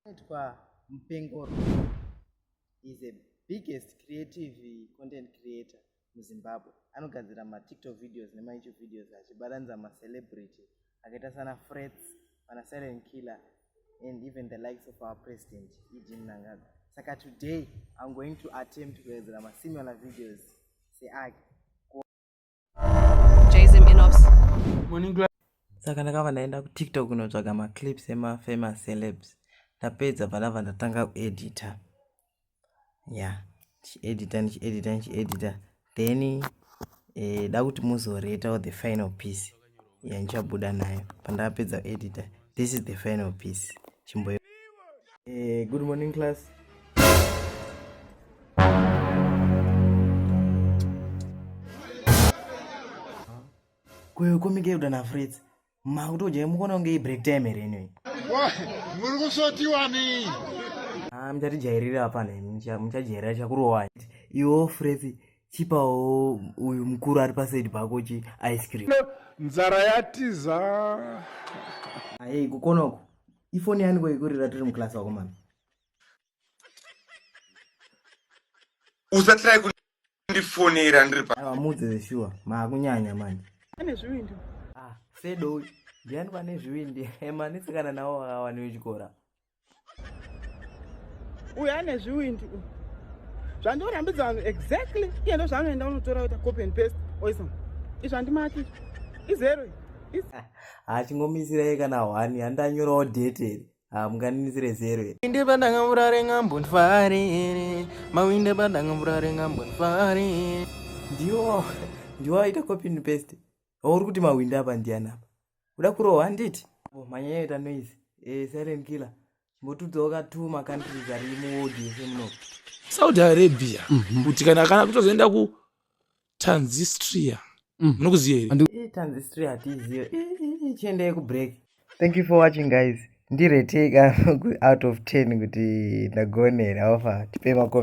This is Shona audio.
Anoitwa Mupengoro is a biggest creative content creator muZimbabwe. Anogadzira maTikTok videos nemaYouTube videos achibatanidza macelebrity akaita sana Frets, vana Silent Killer and even the likes of our president ED Mnangagwa. Saka today I'm going to attempt kugadzira masimilar videos seake. Jayzim Inops. Morning glory. Saka ndakabva ndaenda kuTikTok kunotsvaga maclips emafamous celebs. Ndapedza bva ndabva ndatanga kuedita. Ya, ndichiedita ndichiedita ndichiedita then eh, da kuti muzoretawo the final piece yandichabuda nayo pandapedza kuedita. This is the final piece. Chimbo. Good morning class. Kweyo komike kuda naFreds. Makutodya mukona kunge ibreak time here anyway. Muri kusotiwa nei? Ah, muchatijairira apa nemi, muchajairira chakurowa. Iwo Freds chipawo uyu mukuru ari paside pako chi ice cream. Nzara yatiza. Hey, kukona uku. Ifoni yani ko ikurira tiri muclass vakomana. Usatry kundifonera ndiri pa. Aiwa mudze zeshuwa, maakunyanya manje. Ane zvivindi. Ah, sedo uyu. Ndiani pane zvivindi? Manetsekana nawo akawani wechikora. Uyu ane zvivindi uyu. Zvandorambidza vanhu exactly iye ndozvaanoenda unotora oita copy and paste oisa. Izvi handimaki. Izero. Ah, chingomisirai kana one, handanyorawo date here. Ah, munganimisire zero here. Mawinde badanga ngambonfarere. Mawinde badanga ngambonfarere. Ndiwo ndiwo aita copy and paste. Uri kuti mawinde apa ndiani apa? Uda kurohwa handiti? Oh, manyanya ita noise. Silent killer. Chimbotudzawo ka two ma countries ari muworld yese muno. Saudi Arabia. Kuti kana kutozoenda ku Transnistria. Munokuziva here? Transnistria hatiizive. Chiendei ku break. Thank you for watching guys. Ndirete ka out of 10 kuti ndagonera ofa tipe makoments.